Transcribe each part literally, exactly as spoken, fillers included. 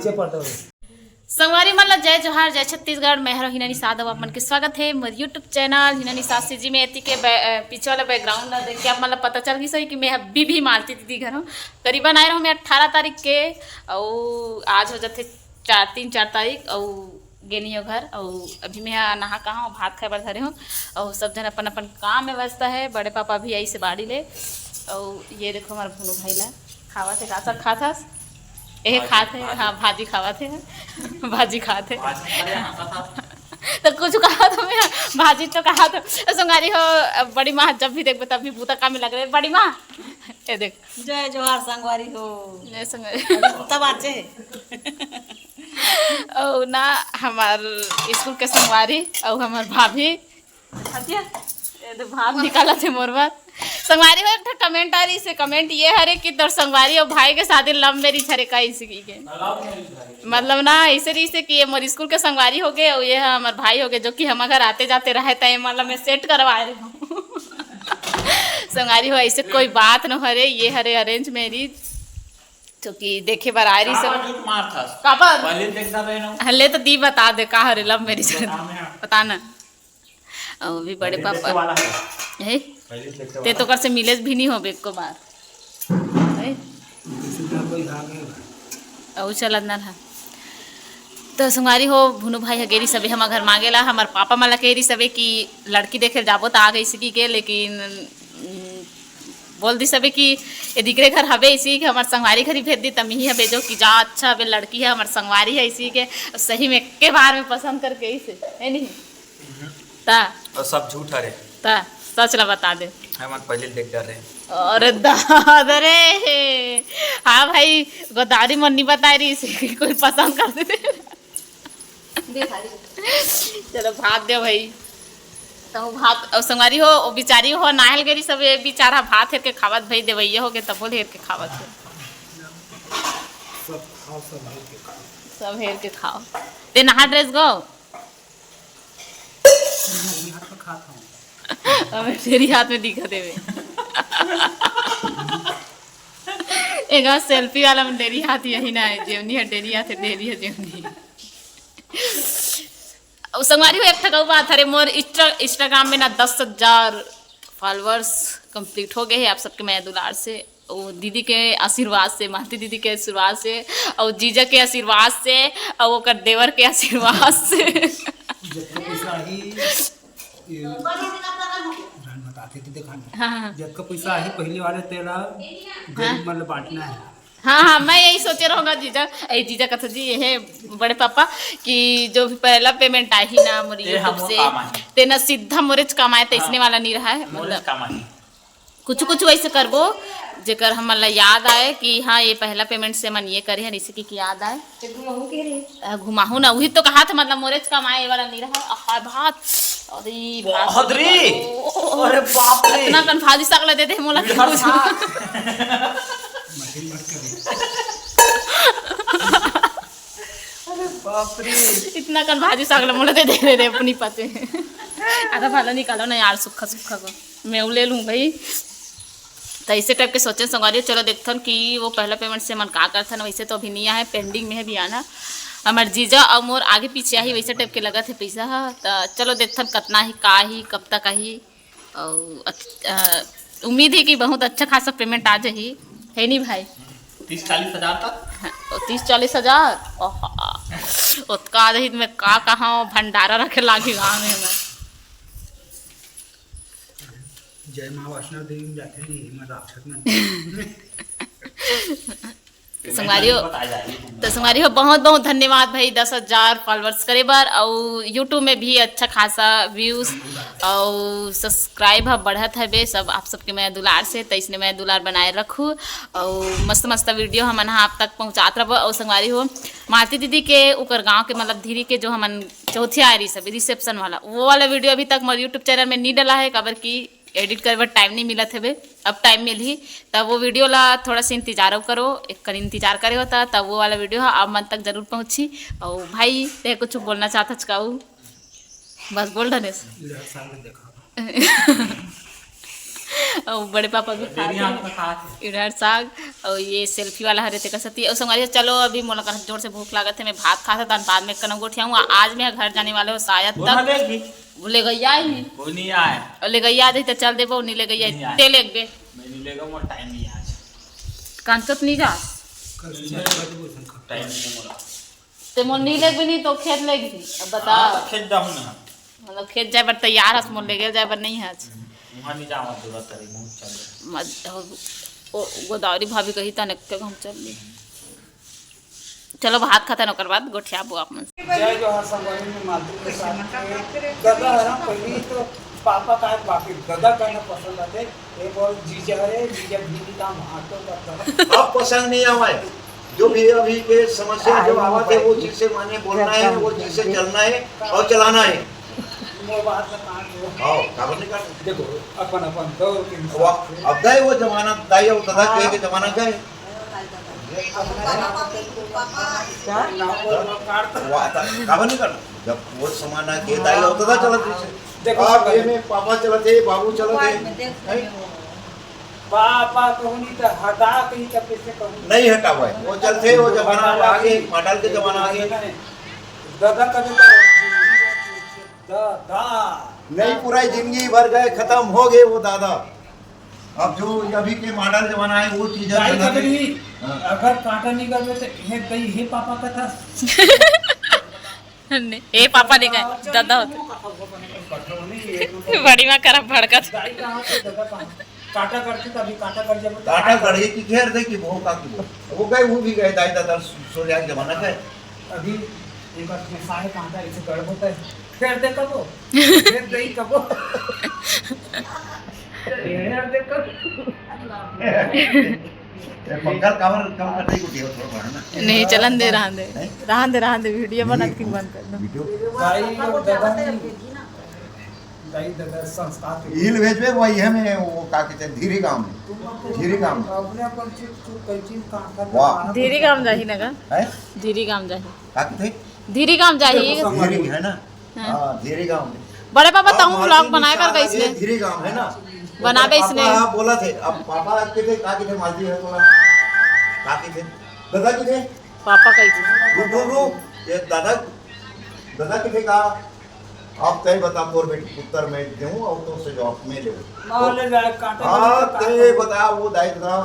संगवारी मन ला जय जोहार, जय छत्तीसगढ़। मैं हरों हिना निषाद, अउ आप मन के स्वागत हे मोर YouTube channel Hina Nishad CG में। एती के बै-, अ, पीछे वाला बैकग्राउंड ला देख के आप मन ला पता चल गिस होही कि मैं अभी भी मालती दीदी घर हूँ। करीबन आए रहूँ मैं अट्ठारह तारीख के, अउ आज हो जाथे चार, तीन चार तारीख, अउ गेनी हो घर, अउ अभी मैं हा नहा कहा हूँ, भात खाए बर धरे हूँ, अउ सब जन अपन अपन काम में व्यस्त है। बड़े पापा भी आई से बाड़ी ले, अउ ये देखो हमारा भुनो भाई ला खावत हे, का साग खात हस? एहे भाजी, खात हे, भाजी। हाँ, भाजी खावत हे, भाजी खात हे। भाजी, अरे, हाँ, हाँ, हाँ। तो कुछ कहा तो मैं, भाजी तो कहा तो, संगवारी हो, बड़ी माँ जब भी देखबे तब भी बूता काम में लग रहे, बड़ी माँ, ये देख। जय जोहार संगवारी हो। जय संगवारी। अभी बूता बाचे हे। अउ ना हमार स्कूल के संगवारी, अउ हमार भाभी, हतिया, ये तो भात निकालत हे मोर बर। संगवारी हो, एक ठो कमेंट आ रही से, कमेंट ये हरे कि तोर संगवारी अउ भाई के शादी लव मैरिज हरे का, इसी की के? मतलब ना, ऐसे रही से कि ये मोर स्कूल के संगवारी हो गए अउ ये हमर भाई हो गए, जो कि हम घर आते जाते रहे, त ये मतलब मैं सेट करवा रही हूँ। संगवारी हो, ऐसे कोई बात न हरे, ये हरे अरेंज मैरिज, जो कि देखे बर आ रही सब। काबर झूठ मारथस? काबर? पहले देखता रहे ना। हले तो दी बता दे, का हरे लव मैरिज? बता ना। अउ भी बड़े पहले देखे पापा। वाला है। हे? पहले देखे ते वाला। तो कर से मिले भी नहीं होबे एको बार। हे? किसी का कोई आ गया। अउ चलत ना रहा। तो संगवारी हो, भुनु भाई ह गेरी सबे हमर घर मांगे ला, हमर पापा मन ला केरी सबे कि लड़की देखे जाबो त आ गई सिकी के, लेकिन, उम, बोल दी सबे कि ए दिकरे घर हबे इसी के, हमर संगवारी घर ही भेज दी, तमी ही भेजो कि जा, अच्छा हबे लड़की है, हमर संगवारी है इसी के। सही में एके बार में पसंद करके इसे, है नहीं? ता। अउ सब झूठ हरे। ता, सच ला बता दे। हमन पहले देख डर रहे। अरे दादा रे। हाँ भाई, गोदावरी मन नहीं बताए रही से कि कोई पसंद कर दे। चलो भात दे भाई। तो भात, अउ संगवारी हो, ओ बिचारी हो, नाहल गेरी सब ये बिचारा भात हेर के खावत भाई, देवैया हो के तबो हेर के खावत हो। सब खाओ, सब हेर के खाओ। सब हेर के खाओ। ते नहा ड्रेस गो? डेरी हाथ में खात हूँ। अबे डेरी हाथ में दिखत हे बे। एगा सेल्फी वाला में डेरी हाथ यही ना है, जेवनी है डेरी हाथ है, डेरी है जेवनी। अउ संगवारी हो, एक ठक अउ बात हरे, मोर Insta-, Instagram में ना दस हजार followers complete हो गए हैं आप सबके मया दुलार से। ओ दीदी के आशीर्वाद से, मालती दीदी के आशीर्वाद से, अउ जीजा के आशीर्वाद से, अउ ओकर देवर के आशीर्वाद से। जतका पैसा आही, ये जान बताते तो देखा नहीं। हाँ, हाँ। जतका पैसा आही पहले वाले तेला गरीब मन ल बांटना है। हाँ, हाँ, मैं यही सोचे रहूंगा जीजा। ए जीजा कथा जी, ये है बड़े पापा कि जो भी पहला payment आही ना मोर ए, YouTube हमो से, काम आही। तेना सीधा मोरेच काम आए, तो हाँ। इसने वाला नहीं रहा है, मोरेच मतलब। काम आही। कुछ कुछ वैसे करबो जेकर हमन ला याद आए कि हाँ, ये पहला payment से मन ये करे हन, इसे की, की याद आए। ते घुमाहू के रे? अ, घुमाहू ना, वही तो कहा था, मतलब मोरेच कमाए वाला नहीं रहा। आहा, भात। अरे, भात बहुत रे। ओ, ओ, ओ। अरे बाप रे। इतना कन भाजी साग ला दे दे मोला। मिठा साग। अरे बाप रे। इतना कन भाजी साग ला मोला दे दे रे, रे अपनी पते। आधा भाला निकालो ना यार, सुखा सुखा को। मैं वो ले लूँ भाई। तो ऐसे टाइप के सोचे संगवारी, चलो देखथन कि वो पहला payment से मन का करथन। वैसे तो अभी नहीं आए, pending में है भी आना। हमर जीजा अउ मोर आगे पीछे आही, वैसे टाइप के लगत है पैसा ह। तो चलो देखथन कितना ही, का ही, कब तक आही। अउ अच-, अ, उम्मीद है कि बहुत अच्छा खासा payment आ जाही, है नहीं भाई? तीस चालीस हजार तक। हाँ, तो तीस चालीस हजार। ओहा, ओतका आ जाही तो मैं का कहा, भंडारा रखे लागी गाँव में मैं। जय माँ वैष्णो देवी में जाते नहीं, मैं राक्षस में। संगवारी हो, तो संगवारी हो, बहुत बहुत धन्यवाद भाई, दस हजार followers करे बर, अउ YouTube में भी अच्छा खासा views अउ subscribe ह बढ़त हवे, सब आप सबके मया दुलार से। तो इसने मया दुलार बनाए रखू, अउ मस्त मस्त video हमन ह आप तक पहुँचात रहबो। अउ संगवारी हो, मालती दीदी के, ओकर गाँव के, मतलब धीरी के जो हमन चौथिया आए रही सब reception वाला, वो वाला video अभी तक मोर YouTube channel में नहीं डला है, काबर कि edit करे बर time नहीं मिलत हवे, अब time मिलही, तब वो video ला थोड़ा सा इंतजार अउ करो, एक कन इंतजार करे होता, तब वो वाला video ह आप मन तक जरूर पहुँची। अउ भाई, ते कुछ बोलना चाहत हच काऊ? बस बोल धनेश। ले, सामने देखा। अउ बड़े पापा भी खात हे इरहर साग। अउ ये सेल्फी वाला हरे तेकर सेती। अउ संगवारी हो, चलो अभी मोला कर जोर से भूख लागत हे, मैं भात खात हँव, तहन बाद में कनो गोठियाहूँ। आज मैं घर जाने वाले हों शायद तक। वो ले गई आई नहीं। कोई नहीं आए। अउ ले गई आ जाही त चल देबो, नहीं ले गई आई नहीं आए। ते लेगबे। मैं नहीं लेगा, मोर टाइम नहीं आज। कांचो त नहीं जा। टाइम नहीं मोला। ते मोर नहीं लेगबे नहीं तो खेत लेगही। अब बता। हाँ, तो खेत जाऊँ ना। मतलब खेत जाए बर तैयार हस, मोर लेगे जाए बर नहीं हस। वहाँ नहीं जावा जरूरत है, बहुत चल रहा है। मत, ओ, गोदावरी भाभी कही तने के हम चल ली। चलो भात खातन, ओकर बाद गोठियाबो आप मन। जय जोहार संगवारी, मैं मालती के साथ में। ददा हरा पहली तो पापा का है, बाकी ददा कहना पसंद आते। ये बोल जीजा रे, जीजा भी काम हाथों का ददा। अब पसंद नहीं आवा है। जो भी अभी के समस्या जो आवत है, वो चीज से माने बोलना है, वो चीज से चलना है और चलाना है। वो बात का काट दो। हाँ, काबर नहीं काट? देखो, अपन, अपन दौर के हिसाब से। अब गए वो जमाना, दाई और ददा के, के जमाना गए। वाह, त-, काबर नहीं करना? जब वो जमाना के दाई और ददा चलत रहिसे। देखो, अब ये में पापा चलत हे, बाबू चलत हे। मोबाइल में देख हैं? रहे हो। पापा कहूँ नहीं तो हटा, कहीं तो कैसे कहूँ? नहीं हटावा है। वो चलते, वो जमाना आ गए, मॉडल के जमाना आ गए। दादा कभी तो दादा। नहीं, पूरा जिंदगी भर गए, खत्म हो गए वो दादा। अब जो अभी के मॉडल जमाना है, वो चीजें दाई चल रही। कभी नहीं, हाँ। अगर कांटा निकल गया तो हे दाई, हे पापा का था। ने, ए पापा ने कहा, दादा होते। बड़ी माँ करा भड़कत। दाई कहाँ से, दादा कहाँ? कांटा करते तभी कांटा कर जब कांटा गढ़े की घेर दे कि वो का की वो। वो गए, वो भी गए, दाई दादा सो जाए जमाना का है। अभी एक बार में साहे कांटा इसे गढ़ होता है। फिर दे कबो, फिर दे ही कबो। ये यार दे कबो। ए, पंखा काबर, काबर कर दे गुटिया थोड़ा बड़ा ना। नहीं, चलन दे, रहन दे। नहीं? रहन दे, रहन दे, वीडियो नहीं, बनत की बंद कर दो। वीडियो। भाई, वो दादा नहीं। दाई दादा संस्कार के ईल भेजबे, वही है में वो का कहते हैं, धीरी गांव में। धीरी गांव में। अपने अपन चुप चुप कई चीज कहाँ कर वाह। धीरी गांव जाही ना का? हैं? धीरी गांव जाही। का कहते? धीरी गांव जाही। धीरी है ना? हाँ। हाँ, धीरी गांव में। बड़े पापा, हाँ, तहूँ मालती vlog बनाए निशा कर गइस ये ने। धीरी गांव है ना? बनाबे पापा इसने। हाँ बोला थे, अब पापा के थे, का के थे, मालती है तोला? का के थे? दादा के थे? पापा कही थे। रुक, रुक, रुक। ये दादा, दादा के थे का? अब तय बता, तोर बेटी पुत्र मैं दूँ और तोर से जवाब मैं लेऊँ। मार ले जाए, काटे हाँ, वाले को तय काटे। बता, वो दाई बता।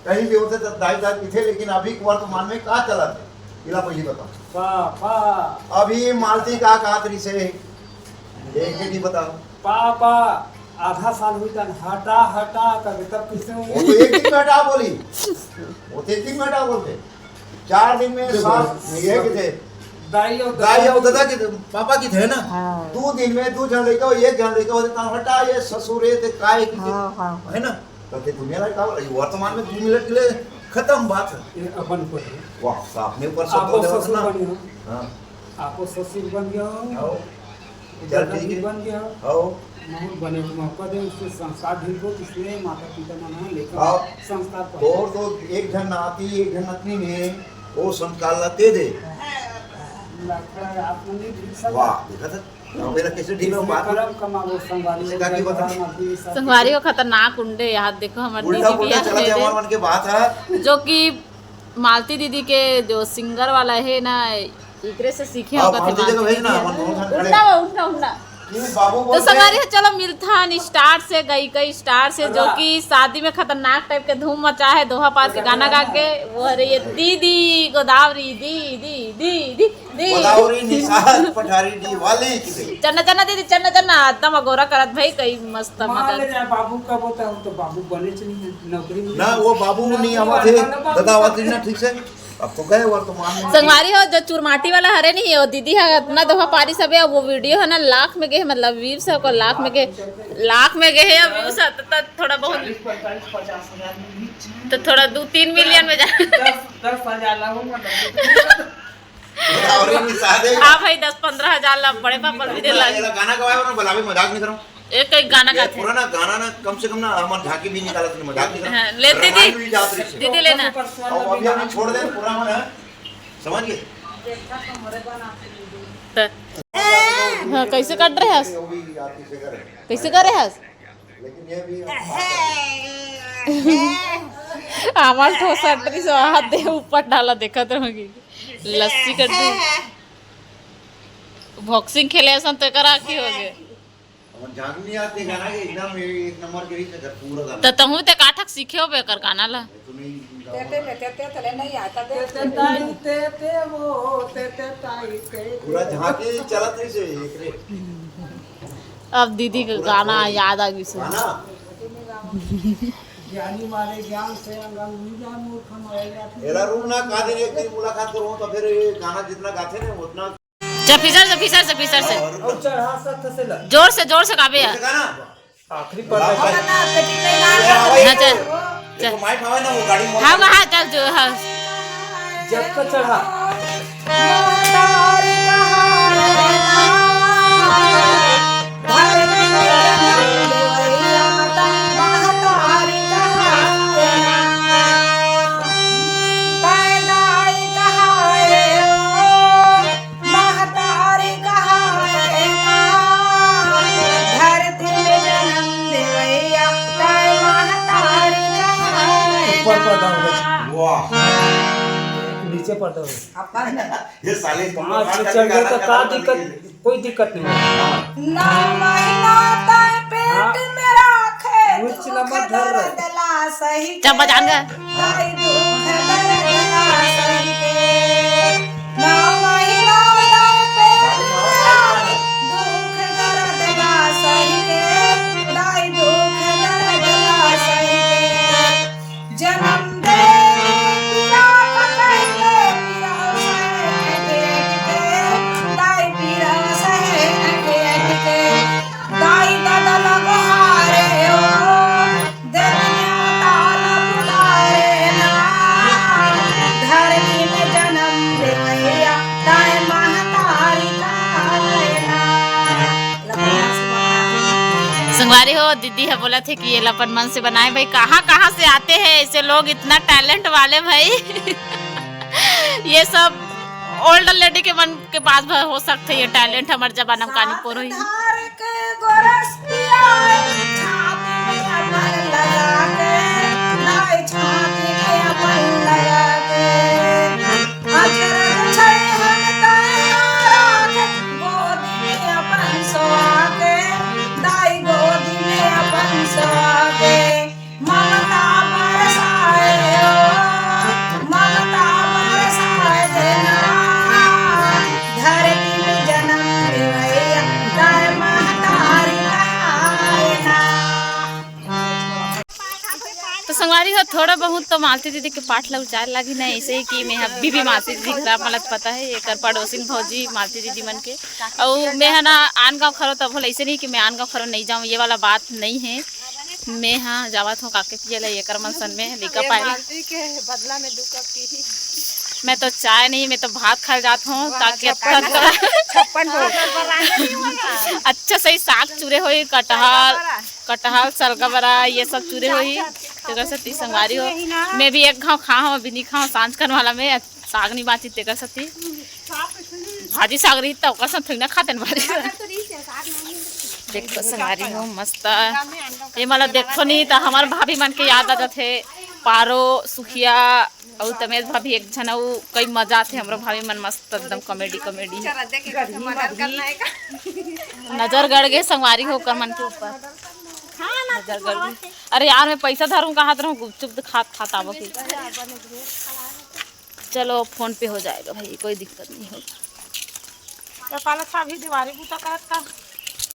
कहीं भी होते तो दाई दाई पीछे, लेकिन अभी वर्तमान में का चलत हे? इला पहली बता। पा, पा। अभी मालती का कात रही से, एक बेटी बता। पा, पा। आधा साल हुई तन हटा, हटा, कभी तब किसने वो तो एक दिन में हटा बोली। वो तो एक दिन में हटा बोलते। चार दिन में देखो, सास ये कि थे। दाई और दाई दादा और दादा के, पापा की थे ना। हाँ। दो दिन में दो जन लइका हो, एक जन लइका हो, तो हटा ये ससुर है, ते काय की थे। हाँ, हाँ। है ना? तो ते दुनिया लायक काबर, वर्तमान में दो मिनट के लिए खत्म बात है। ये अपन को है। वाह, तो अपने ऊपर सब आपो तो ससुर ना। बनियो। हाँ। आपो ससुर बन गया हो। हाँ। चल दादा ठीक भी है। बन गया हो। हाँ। माहौल बने को मौका दे, उससे संस्कार ढील को, इसलिए माता पिता मन ह लेकर हाँ। संस्कार पढ़े। तोर तो एक झन नाती, एक झन नतनी ने, वो संस्कार ला दे दे। लगता है आप लोग नहीं ढील सकते। वाह, देखा था? अब मेरा कैसे ढील हो इसमें बात? करम कमाओ, संगवारी इसे हो का की जाए, बता? करम आदमी साथ संगवारी हो खतरनाक उंडे, यार देखो हमारे उल्टा दीदी भी पुल्टा आए चला थे, गया हमारे मन के बात है। जो कि मालती दीदी के जो सिंगर वाला है ना, इकरे से सीखे हाँ, होगा मालती थे दीदी को भेजना, मालती अपन दोनों साथ खड़े। उठना, उठना, उठना। ये बाबू तो बोलते संगवारी हैं। हो, चलो मिलथन स्टार से, गायिका स्टार से, जो अल्लाह। कि शादी में खतरनाक टाइप के धूम मचा है, दोहा पार के गाना गा के, वो हरे ये दीदी गोदावरी, दी, दी, दी, दी, दी। गोदावरी निषाद पठारी डी वाली की दे। चन्ना, चन्ना दीदी, चन्ना, चन्ना, एकदम अगोरा करत भाई, कई मस्त मान मजा। ले जाए बाबू का बोलता हूँ तो बाबू बने च नहीं है, नौकरी में ना, वो बाबू नहीं आवत है, दादा आवत नहीं ना ठीक से। अब तो गए वर्तमान में। संगवारी हो, जो चुरमाटी वाला हरे नहीं, वो दीदी है, इतना दोहा पारी सब है, वो वीडियो है ना, लाख में गए, मतलब व्यूज है, को लाख में गए, लाख में गए है व्यूज है, तो, तो थोड़ा बहुत, चालीस, पैंतालीस, पचास हजार में भी तो थोड़ा दो तीन मिलियन में जा। दस, दस हजार ला हो, मतलब, और ये भी सादे। हाँ भाई, दस पन्द्रह हजार ला बड़े पापा भी दे ला। ये गाना गवाए और बोला, अभी मजाक नहीं करूँ। एक, एक गाना ये गाते हैं। पुराना गाना ना, कम से कम ना, हमार झांकी भी निकालत नहीं, मजाक नहीं करूँ। हाँ, ले दीदी। रामायण भी जात रही से। दीदी लेना। और अभी, अभी छोड़ दे, पुराना है। समझ गए? तो, हाँ, कैसे काट रहे हस? वो भी आप किसे करें? कैसे कर रहे हस? लेकिन हमार ठोसटरी से हाथ दे ऊपर डाला, देखत रहोगी। लस्सी कर दू। बॉक्सिंग खेले असन तो एकर आँखी हो गए। हमन जान नहीं आते गाना के एकदम एक नंबर के रीच कर पूरा गाना। त तहूँ ते काठक सीखे होबे एकर गाना ला। तो नहीं गाँव तेते में। में तेते तले नहीं आता दे। तेते ताई तेते वो, तेते ताई तेते। पूरा झांकी चलत रही से एक रे। अब दीदी के पूरा गाना झांकी। याद आ गई से। गाना। ज्ञानी मारे ज्ञान से अंगम लीजा मूर्ख मारे लाठी। एला रूम ना का दिन एक दिन मुलाकात करो तो फिर ये गाना जितना गाते ना उतना। चल फिसर से, फिसर से, फिसर से। और चढ़ा सत से ल। जोर से, जोर से गाबे यार। गाना। आखिरी पर। हाँ, चल। चल। देखो, माइक हवा ना, वो गाड़ी में। हाँ, हाँ, चल, जो, हाँ। जब तक चढ़ा। महतारी कहाए ना, धरती में जन्म देवैया, तय महतारी कहाए ऊपर ना। पर्दा हो गया। वाह। नीचे पर्दा हो गया। ये साले पाँच से चढ़ गए तो का दिक्कत? कोई दिक्कत नहीं। नौ महीना तय पेट हाँ। में रखे, ऊंच दुख लम्बा धर रहे। दर्द ला सही के। चल बजान गा। दाई दुख दर्द ला सही के। नौ महीना दाई पेट में रखे, दुख दर्द ला सही के। दाई दुख दर्द ला सही के। जन्म दे पिया पकड़ के, पिया सहे न पेट के। दाई पिया सहे न पेट के। दाई दादा लगो हारे हो, देवी देवता ला पुकारे ना। धरती में जन्म देवैया, ताय महतारी कहाए ना। संगवारी हो, दीदी ह बोलत हे कि ये ला अपन मन से बनाए भाई। कहाँ कहाँ से आते हैं ऐसे लोग, इतना टैलेंट वाले भाई। ये सब ओल्ड लेडी के मन के पास भ-, हो सकथे ये टैलेंट, हमर जमाना में कानी पोर होही। धार के गोरस पियाए, छाती में अपन लगा के, दाई छाती में अपन लगा के। अजरक छै हम तैयार के, गोदी में अपन सोआ के, दाई गोदी में अपन सोआ के। ममता बरसाए ओ, ममता बरसाए ना, धरती में जन्म देवैया, तय महतारी कहाए ना। तो संगवारी हो, थोड़ा बहुत तो मालती दीदी के पाठ लग जाए लगी ना, ऐसे ही कि मैं अभी भी मालती दीदी के खिलाफ, मतलब पता है, एकर पड़ोसिन भौजी मालती दीदी मन के। अउ मैं ह ना आन गाँव खरो, तब होले ऐसे नहीं कि मैं आन गाँव खरो नहीं जाऊँ, ये वाला बात नहीं है। मैं ह जावत हूँ काके पिए ला, एकर मन सन में लिखा ये पाए। मालती के बदला में दू कप पीही। मैं तो चाय नहीं, मैं तो भात खाए जात हूँ, वाह, ताकि छप्पन अच्छा भोग। छप्पन भोग। अच्छा सही साग चूरे होई, कटहल, कटहल, सलगा बरा, ये सब चूरे होई। तेकर सेती संगवारी हो, मैं भी एक घाव खा हूँ, अभी नहीं खाऊँ, सांझ खन वाला में साग नहीं बाँची, तेकर सेती भाजी साग रही त ओकर संग थोड़ी ना खाते न भाजी। देखो संगवारी हो मस्त। ये मतलब देखो नहीं त हमार भाभी मन के याद आ जाथे। पारो, सुखिया अउ तमेज भाभी एक झन अउ कई मजा आथे हमरो भाभी मन मस्त एकदम कॉमेडी कॉमेडी। नजर गड़ गे संगवारी हो ओकर मन के ऊपर। नजर गड़ गे। अरे यार मैं पैसा धरूँ कहात रहूँ गुपचुप खात खात आवो की। चलो फोन पे हो जाएगा भाई, कोई दिक्कत नहीं होगा। तो काला था अभी दीवारी बूता करत का?